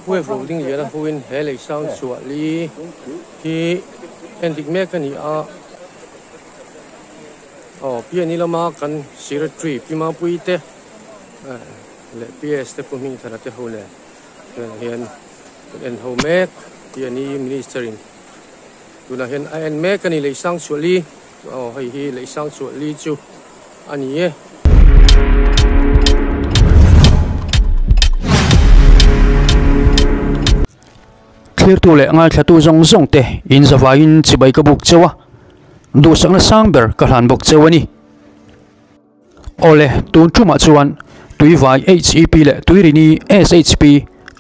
Wave lo ding lian a huin he lei sang chhuah li hi en dik mek a ni a aw piani lama kan secretary pi Mapuii te leh PS te pu Hmingthana te ho nen tunah hian kan en ho mek piani minister in tunah hian a en mek a ni lei sang chhuah li aw hei hi lei sang chhuah li chu a ni e. Thlirtu leh ngaithlatu zawng zawng te in zavaiin chibai ka buk cheu a, duhsakna sang ber ka hlan bawk cheu a ni. Awle, tun tumah chuan Tuivai HEP leh Tuirini SHP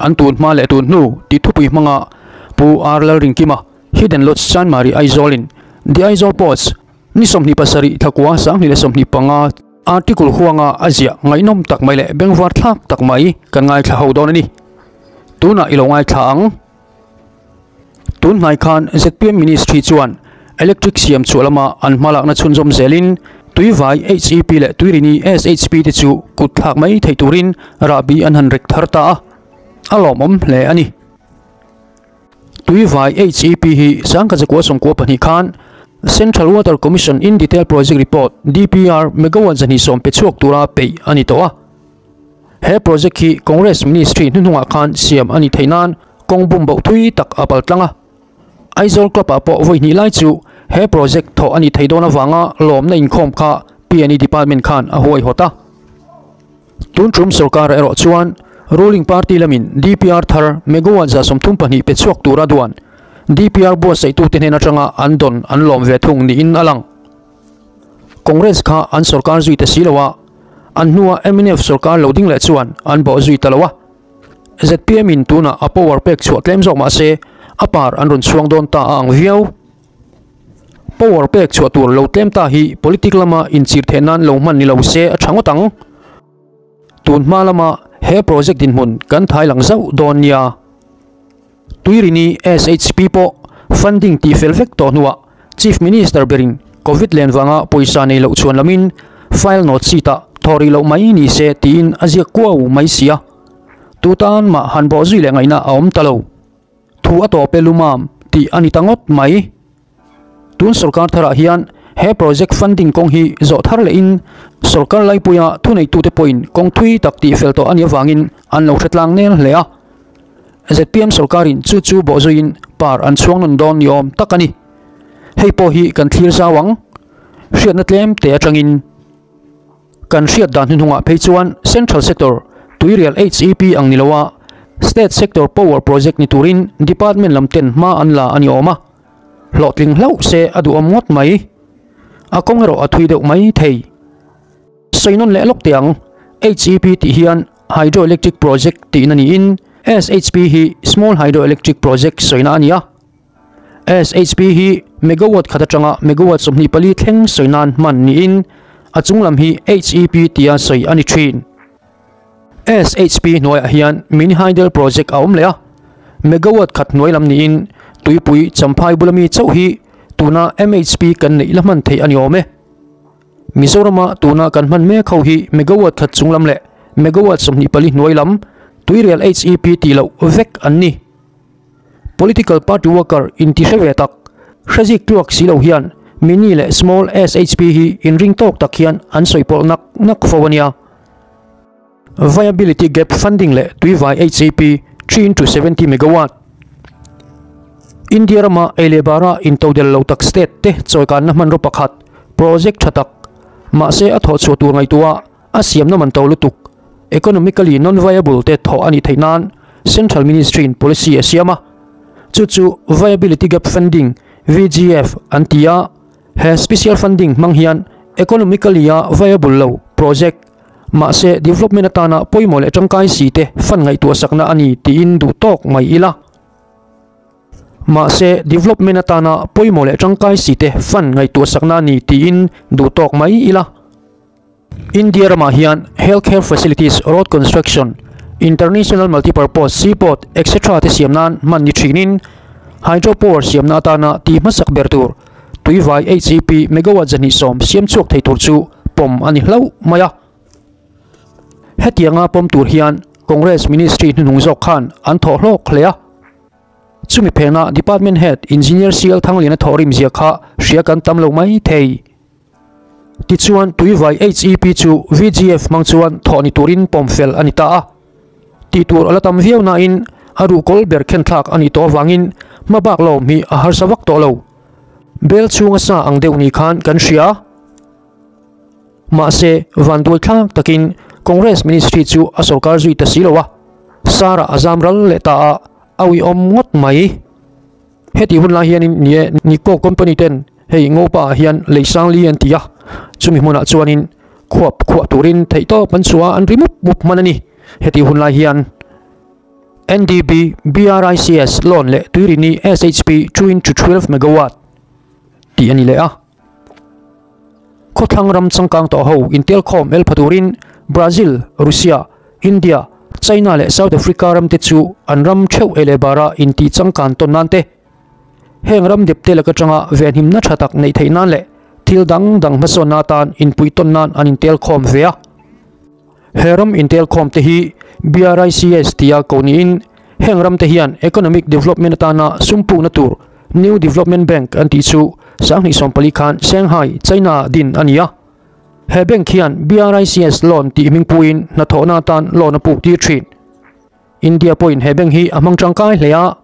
an tun hma leh tun hnu tih thupui hmanga Pu R Lalrinkima Hidden Lodge Chanmari Aizawlin The Aizawl Post Ni 27 thakua 2025 article huanga a ziah ngaihnawm tak mai leh bengvar thlak tak mai kan ngaithla ho dawn a ni. Tunah i lo ngaithla ang. Tun hnai khan zpm Ministry chuan electric siam chhuah lama an hmalakna chhunzawm zelin Tuivai HEP leh Tuirini SHP te chu kut thlak mai theih turin rahbi an han rek thar ta a, a lawmawm hle a ni. Tuivai HEP hi Sangkazakua 92 khan Central Water Commission in Detail Project Report, DPR, megawatt 210 pe chhuak tura peih a ni tawh a. He project hi Congress Ministry hnuhnungah khan siam a ni theih nan kawng bum boh thui tak a pal tlang a. Aizawl Club ah pawh vawi hnih lai chu he project thawh a nih theih dawn avanga lawmna inkhawm kha PNE Department khan a huaihawt a. Tun tum sorkar erawh chuan ruling party lamin DPR thar megawatt 34 pe chhuak tura duan DPR buatsaihtute hnen atanga an dawn an lawm ve thung niin a lang. Congress kha an sorkar zui ta si lo a, an hnua mnf sorkar lo ding leh chuan an bawh zui ta lo a. Zpm in tunah a power pek chhuah tlem zawk mah se a par an rawn chhuang dawn ta a ang viau. Power pek chhuah tur lo tlem ta hi politic lama inchir theih nan lo hman ni lo se a tha ngawt ang. Tun hma lama he project dinhmun kan thai lang zauh dawn nia. Tuirini SHP pawh funding tih fel vek tawh hnuah Chief Minister berin Covid len vanga pawisa nei loh chhuan lamin file note sheet ah thaw rih loh mai ni se tiin a ziak kuau mai si a. Tu tan mah han bawh zui leh ngaihna a awm ta lo. Thu a tawp e lumam tih a ni ta ngawt mai. Tun sorkar tharah hian he project funding kawng hi zawh thar lehin sorkar laipuia thuneitute pawhin kawng thui tak tih fel tawh a nih avangin an lo hre tlang nel hle a. Zpm sorkarin chu chu bawhzuiin par an chhuang nawn dawn ni awm tak a ni. Hei pawh hi kan thlir zau ang. Hriatna tlem te atangin kan hriat dan hnuhnungah phei chuan Central Sector Tuirial HEP ang ni loa State Sector Power Project ni turin Department lam ten hma an la a ni awm a. Hlawhtling hlauh se a duhawm ngawt mai. A kawng erawh a thui deuh mai thei. Sawi nawn leh lawk teh ang. HEP tih hian Hydroelectric Project tihna niin SHP hi Small Hydroelectric Project sawina a ni a. SHP hi megawatt khat atanga megawatt 24 thleng sawi nan hman niin a chung lam hi HEP tia sawi a ni thin. SHP hnuaiah hian mini hydel project a awm leh a, megawatt khat hnuai lam niin tuipui champhai bula mi chauh hi tuna MHP kan neih la hman theih a ni awm e. Mizorama tuna kan hman mek ho hi megawatt khat chung lam leh megawatt 24 hnuai lam tuirial HEP tih loh vek an ni. Political party worker inti hre ve tak, hre zik tluak si lo hian mini leh small SHP hi inring tawk tak hian an sawi pawlh nak nak fo a nia. Viability gap funding leh tuivai HEP 3 into 70 megawatt. India rama ei leh bara intodel lo tak state te chawikanna hmanraw pakhat, project tha tak, mahse a thawh chhuah tur ngaihtuah a siamna man to lutuk, economically non-viable te thawh a nih theih nan Central Ministry in policy a siam a. Chu chu Viability Gap Funding, VGF, an ti a. He special funding hmang hian economically a viable lo project, mahse development atana pawimawh leh tangkai si te fund ngaihtuah sakna a ni tiin duh tawk mai ila. Mahse development atana pawimawh leh tangkai si te fund ngaihtuah sakna a ni tiin duh tawk mai ila. India ramah hian healthcare facilities, road construction, international multipurpose seaport etc te siam nan hman ni thinin hydropower siamna atana tih hmasak ber tur tuivai HEP megawatt 210 siam chhuak thei tur chu pawm a ni hlauh mai a. Hetianga pawm tur hian Congress Ministry hnuhnung zawk khan an thawh hlawk hle a. Chumi phena Department Head Engineer CL Thangliana thawhrim zia kha hria kan tam lo mai thei. Tichuan Tuivai HEP chu VGF hmang chuan thawh ni turin pawm fel a ni ta a. Tih tur a la tam viau nain a ruhkawl ber khen thlak a nih tawh avangin hmabak lawm hi a harsa vak tawh lo. Bel chhunga sa ang deuh ni khan kan hria. Mahse, vanduai thlak takin Congress Ministry chu a sorkar zui ta si lo a, Sarah a zam ral leh ta a, a uiawm ngawt mai. Heti hun lai hianin ni e, Nikko company ten hei Ngopa ah hian lei sang li an ti a, chumi hmunah chuanin khuap khuah turin theihtawp an chhuah a, an ri mup mup hman a ni. Heti hun lai hian NDB, BRICS loan leh Tuirini SHP 2 into 12 megawatt tih a ni leh a. Khawthlang ram changkang tawh ho intelkhawm el pha turin Brazil, Russia, India, China leh South Africa ram te chu an ram theuh ei leh bara intih changkan tawn nan te, heng ram dep te lak atanga venhimna tha tak neih theih nan leh thil dang dang hmasawnna atan inpui tawn nan an intelkhawm ve a. He ram intelkhawm te hi BRICS tia ko niin heng ram te hian economic development atana sum pukna tur New Development Bank an tih chu 2014 khan Shanghai, China ah din a ni a. He bank hian BRICS loan tih hmingpuiin hnathawhna atan loan a puk tir thin. India pawhin he bank hi a hmang tangkai hle a,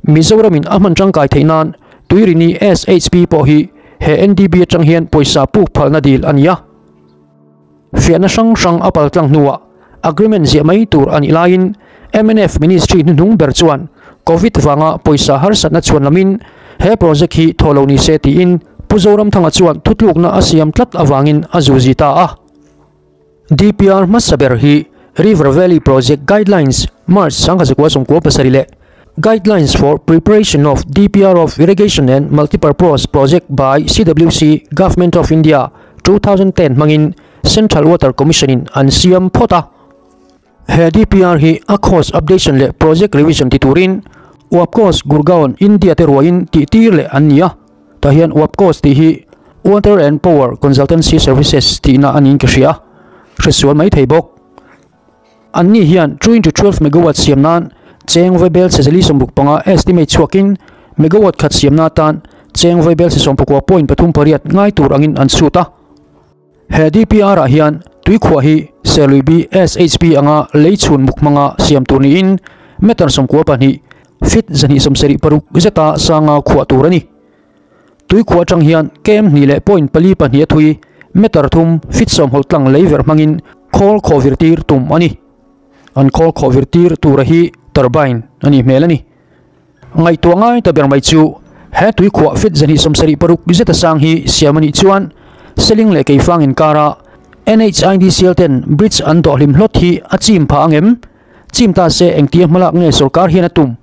Mizoramin a hman tangkai theih nan Tuirini SHP pawh hi he NDB atang hian pawisa puk phalna dil a ni a. Fiahna hrang hrang a paltlang hnuah agreement ziah mai tur a nih laiin mnf Ministry hnuhnung ber chuan Covid vanga pawisa harsatna chhuan lamin he project hi thaw lo ni se tiin Pu Zoramthanga chuan thutlukna a siam tlat avangin a zuzi ta a. DPR hmasa ber hi River Valley Project Guidelines March 1997 leh Guidelines for Preparation of DPR of Irrigation and Multipurpose Project by CWC, Government of India, 2010 hmangin Central Water Commission in an siam phawt a. He DPR hi a cost updation leh project revision ti turin WAPCOS Gurgaon, India te ruaiin tih tir leh an ni a. Tah hian WAPCOS tih hi Water and Power Consultancy Services tihna a niin ka hria a, hresual mai thei bawk. Anni hian 2 into 12 megawatt siam nan cheng vaibel chhe 65 estimate chhuakin megawatt khat siamna atan cheng vaibel chhe 19.38 ngai tur angin an chhut a. He DPR ah hian tuikhuah hi Serlui B SHP anga lei chhun muk hmanga siam tur niin meter 92, feet 276 zeta sanga khuah tur a ni. Tuikhuah atang hian km hnih leh point pali pahnih a thui, meter thum, feet sawm hawlh tlang lei verh hmangin khawl khawh vir tir tum a ni. An khawl khawh vir tir tura hi turbine a nih hmel a ni. Ngaihtuah ngai ta ber mai chu he tuikhuah feet 276 zeta sang hi siam a nih chuan Seling leh Keifang inkara NHIDCL ten bridge an dawh hlim hlawt hi a chim phah ang em? Chim ta se engtia hmalak nge sorkar hian a tum?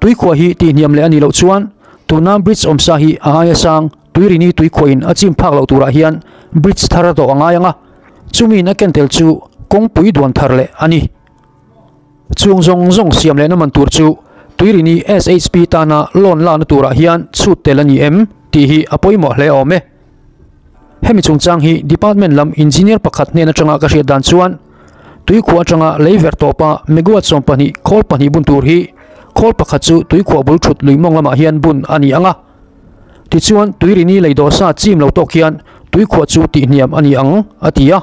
Tuikhuah hi tihhniam leh a nih loh chuan tuna bridge awmsa hi a aia sang Tuirini tuikhuahin a chim phak loh turah hian bridge thar a dawh a ngai ang a, chumiin a ken tel chu kawngpui duan thar leh a ni. Chung zawng zawng siam lehna man tur chu Tuirini SHP tana loan lakna turah hian chhut tel a ni em tih hi a pawimawh hle awm e. Hemi chungchang hi department lam engineer pakhat hnen atanga ka hriat dan chuan tuikhuah atanga lei verh tawpa megawatt 12 khawl pahnih bun tur hi khawl pakhat chu tuikhuah bul thut lui mawng lamah hian bun a ni ang a. Tichuan Tuirini lei dawhsa chim lo tawk hian tuikhuah chu tihhniam a ni ang a ti a.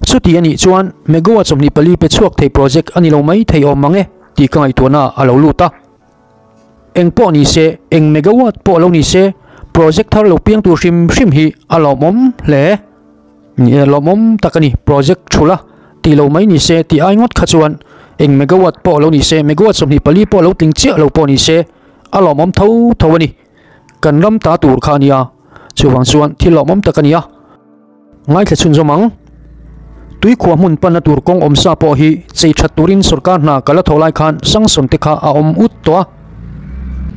Chuti a nih chuan megawatt 24 pe chhuak thei project a ni lo mai thei awm mang e tih ka ngaihtuahna a lo lut a. Eng pawh ni se, eng megawatt pawh lo ni se, project thar lo piang tur hrim hrim hi a lawmawm hle. Ni e, lawmawm tak a ni, project thula tih lo mai ni se tih ai ngawt kha chuan eng megawatt pawh lo ni se, megawatt 24 pawh lo tling chiah lo pawh ni se, a lawmawm tho tho a ni. Kan ram ta tur kha a nia, chuvang chuan thil lawmawm tak a ni a. Ngaithla chhunzawm ang. Tuikhuah hmun panna tur kawng awm sa pawh hi chei that turin sorkar hna kal a thawh lai khan sanction te kha a awm ut tawh a.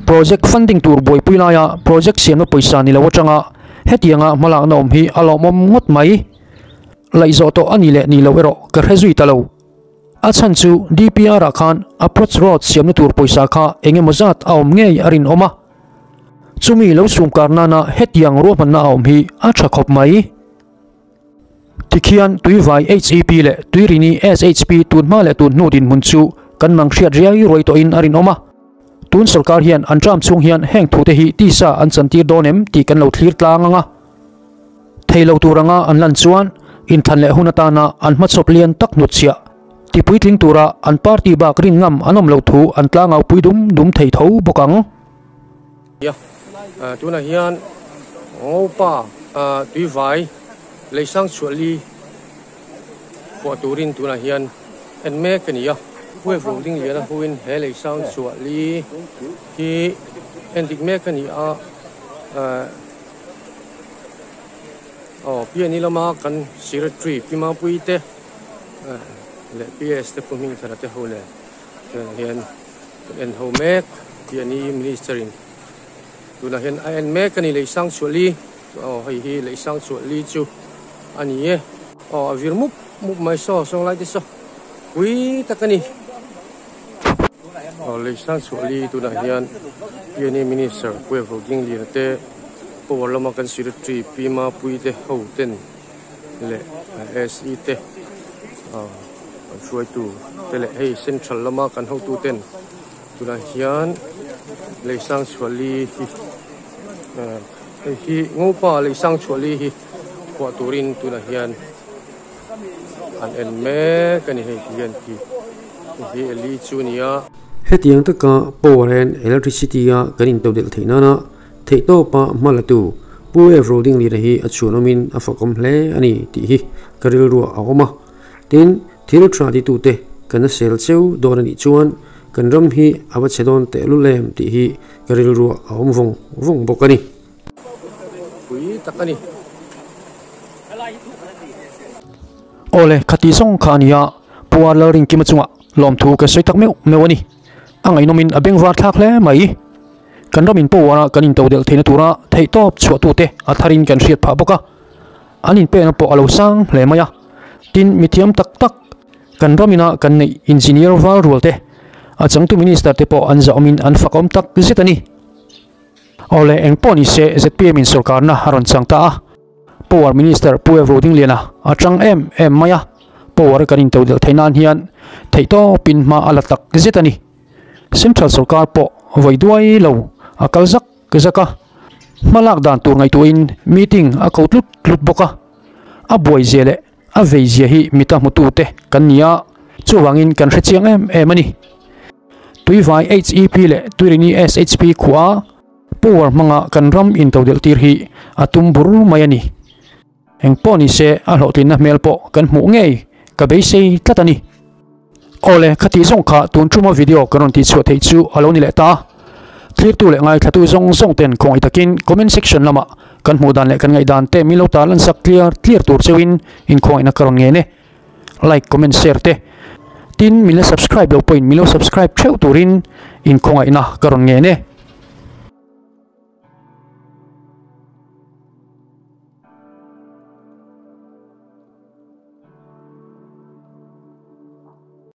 Project funding tur buaipui laia project siamna pawisa ni lo atanga hetianga hmalakna awm hi a lawmawm ngawt mai. Laihzawh tawh a ni leh ni lo erawh ka hre zui ta lo. A chhan chu DPR ah khan approach road siamna tur pawisa kha eng emaw zat a awm ngei a rinawm a. Chumi lo sumkar nana hetiang ruahmanna a awm hi a tha khawp mai. Tikhian Tuivai HEP leh Tuirini SHP tunhma leh tun hnu dinhmun chu kan mang hriat riai ruai tawhin a rinawm a. Tun sorkar hian an term chhung hian heng thute hi tisa an chantir dawn em tih kan lo thlir tlang ang a. Thei lo tur anga an lan chuan inthlan leh hun atana an hmachhawp lian tak hnutchhiah tipuitling tura an party bak rin ngam an awm loh thu an tlangau pui dum dum thei tho bawk ang. Nia, tunah hian Ngopa tuivai leisang chhuahli phuah turin tunah hian en mek a ni a. Wave building lian a huin he leisang chhuahli hi en dik mek a ni a. Aw piani lama kan secretary Pi Mapuii te leh PS te Pu Hmingthana te ho nen tunah hian kan en ho mek. Piani minister in tunah hian a en mek a ni Leisang Chhuahli aw hei hi Leisang Chhuahli chu a ni e. Aw a vir mup mup mai saw sawng lai te saw pui tak a ni. Aw Leisang Chhuahli tunah hian Piani minister Pu Evo Dingliana te power lama kan secretary Pi Mapuii te ho ten leh SE te aw kan hruaitu te leh hei central lama kan hotu ten tunah hian Leisang Chhuahli hi hei hi Ngopa Leisang Chhuahli hi phuah turin tunah hian an en mek a ni hei ti hian ti hei hi Eli chu a ni a. Hetiang taka power and electricity a kan intodelh theih nana theihtawpa hma la tu Pu Ev Rodinglina hi a chhuanawmin a fakawm hle a ni tih hi ka rilruah a awm a. Tin, thil tha titute kan a sel cheu dawn a nih chuan kan ram hi a va chhe dawn tehlul em tih hi ka rilruah a awm vawng vawng bawk a ni. Pui tak a ni. Awle, khati zawng kha a ni a, Pu A Lalrinkima chungah lawmthu ka sawi tak meuh meuh a ni. A ngaihnawmin a bengvar thlak hle mai. Kan ram in power a kan intodelh theihna tura theihtawp chhuahtute a tharin kan hriat phah bawk a, an inpekna pawh a lo sang hle mai a. Tin, mithiam tak tak kan ram ina kan neih engineer val rual te, a changtu minister te pawh an zahawmin an fakawm tak zet a ni. Awle, eng pawh ni se zpm in sorkarna a rawn chang ta a, Power Minister Pu Ev Rodingliana a chang em em mai a, power kan intodelh theih nan hian theihtawpin hma a la tak zet a ni. Central sorkar pawh vawi duai lo a kal zak zak a, hma lak dan tur ngaihtuahin meeting a ko tlut tlut bawk a, a buai zia leh a vei zia hi mita hmutute kan ni a, chuvangin kan hre chiang em em a ni. Tuivai HEP leh Tuirini SHP khuaa power hmanga kan ram intodelh tir hi a tum bur mai a ni. Eng pawh ni se a hlawhtlinna hmel pawh kan hmuh ngei ka beisei tlat a ni. Awle, khati zawng kha tun thuma video kan rawn tihchhuah theih chu a lo ni leh ta. Thlirtu leh ngaithlatu zawng zawng ten khawngaih takin comment section lamah kan hmuh dan leh kan ngaihdan te min lo tar lan sak clear clear tur cheuhin inkhawngaihna ka rawn ngen e. Like, comment, share te. Tin, min la subscribe lo pawhin min lo subscribe theuh turin inkhawngaihna ka rawn ngen e.